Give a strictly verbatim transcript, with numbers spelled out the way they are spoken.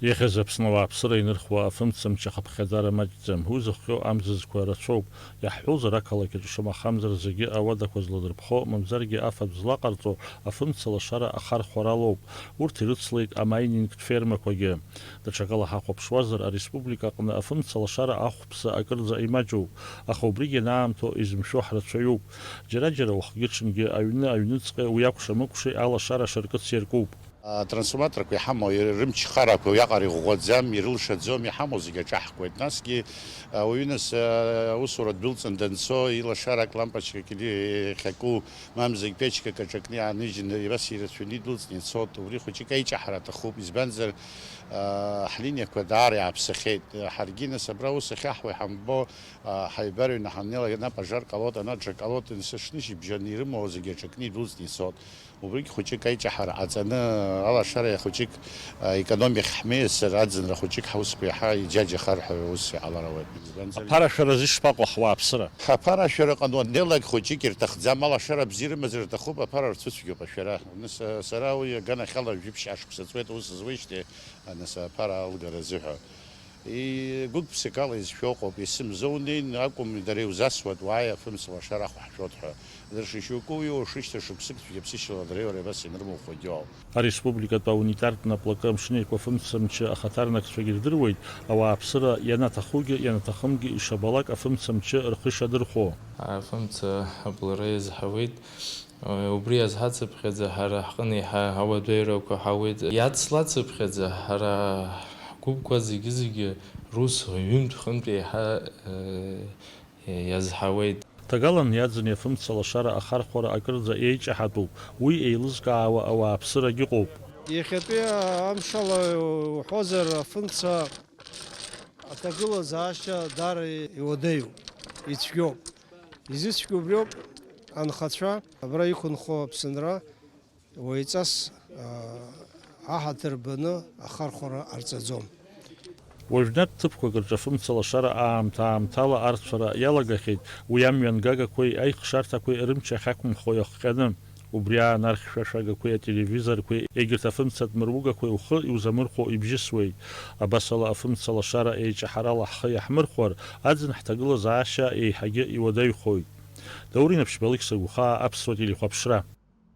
Иахьазы Аԥсны ауааԥсыра инырхуа афымцамч ахыԥхьаӡара маҷӡам. Уи зыхҟьо амзызқәа рацәоуп. Иаҳҳәозар, ақалақь аҿы шамахамзар зегьы ауадақәа зладырԥхо, мамзаргьы афатә злаҟарҵо афымцалашара ахархәара алоуп. Урҭ ирыцлеит амайнингтә фермақәагьы. Даҽакала ҳахәаԥшуазар, ареспублика аҟны афымцалашара ахәԥса акырӡа имаҷуп, аха убригьы анаамҭоу изымшәо ҳрацәаҩуп. Џьара-џьара уахгьы-ҽынгьы аҩны, аҩныҵҟа уи акәша-мыкәшеи алашара шаркыц иаркуп. Атрансформаторқәа иҳамоу, рымчхарақәа уиаҟара иӷәӷәаӡам, ирылшаӡом, иҳамоу зегьы аҿаҳкуеит. Насгьы, а, уаҩы нас, а, аусура дәылҵын данцо, илашарак лампочкак или-, иахьаку, мамзаргь печкак аҿакны иааныжьны, абас ирацәаҩны идәылҵны ицоит. Убри хәыҷык аиҷаҳара аҭахуп, избанзар, а, ҳлиниақәа даара иааԥсахьеит. Ҳаргьы нас абра аус ахьаҳуа иҳамбо, а, ҳаибарыҩны ҳаннеилак, ана пожар ҟалоит, ана даҽак ҟалоит, нас шнышьыбжьон ирымоу зегьы аҿакны идәылҵны ицоит. Убригь хәыҷык аиҷаҳара ҟаҵаны, алашара хәыҷык, а, економиахь ҳмеисыр, аӡынра хәыҷык ҳаусқәа иаҳа иџьаџьахар ҳәа ус иҟалар ауеит. Избанзар, аԥарашәара зышԥаҟоу ҳуааԥсыра? Аԥарашәара ҟану аннеилак хәыҷык ирҭахӡам, алашара бзиа рымазар рҭахуп, аԥара рцәыцәгьоуп ашәара. Нас, а, сара уи аганахьала жәиԥшь ашықәса ҵуеит аус зуеижьҭеи, а, нас аԥара алгара азыҳәа. И-, гәык-ԥсыкала изшәо ыҟоуп, есымза унеин акәым, дара иузасуеит, уааи, афымцалашара ахәаҳшәот ҳәа. Дара шьоукы уи уашышьҭа шықәсык цәгьаԥсышьала дреиуара абас ианрымухуагьы ауп. Ареспубликатә аунитартә наплакы амшын еиқәа афымцамчы ахаҭарнакцәагьы ирдыруеит, ауааԥсыра ианаҭахугьы ианаҭахымгьы ишабалак афымцамчы рхы ишадырхәо. Афымца аблара иазҳауеит. Убри азҳацыԥхьаӡа ҳара ҳҟны еиҳа ауадаҩрақәа ҳауеит. Иацлацыԥхьаӡа ҳара ҳгәыԥқәа зегьы-зегьы рус ҩынтә-хынтә еиҳа, э, иазҳауеит. Ҭагалан иаӡын иафымца лашара ахархәара акырӡа еиҷаҳатәуп, уи еилызкаауа ауааԥсырагь ыҟоуп. Иахьатәи амшала уҳәозар, афымца аҭагылазаашьа даара иуадаҩуп, ицәгьоуп. Изыцәгьоу убриоуп, анхацәа абра иқәынхо Аԥсынра уаҩҵас, аа, аҳаҭыр баны ахархәара ҟарҵаӡом. Уажәнатә ҭыԥқәак рҿы афымца лашара аамҭа-аамҭала арцәара иалагахьеит, уи амҩан гагақәеи аихшарҭақәеи рымч ахьақәымхо иахҟьаны. Убри аан архьшәашәагақәеи ателевизорқәеи егьырҭ афымцатә мыругақәеи ухы иузамырхәо ибжьысуеит. Абасала, афымца лашара еиҷаҳарала ҳхы иаҳмырхәар, аӡын ҳҭагылазаашьа еиҳагьы иуадаҩхоит. Даур Инаԥшьба, Алықьса Гәхаа, Аԥсуа телехәаԥшра.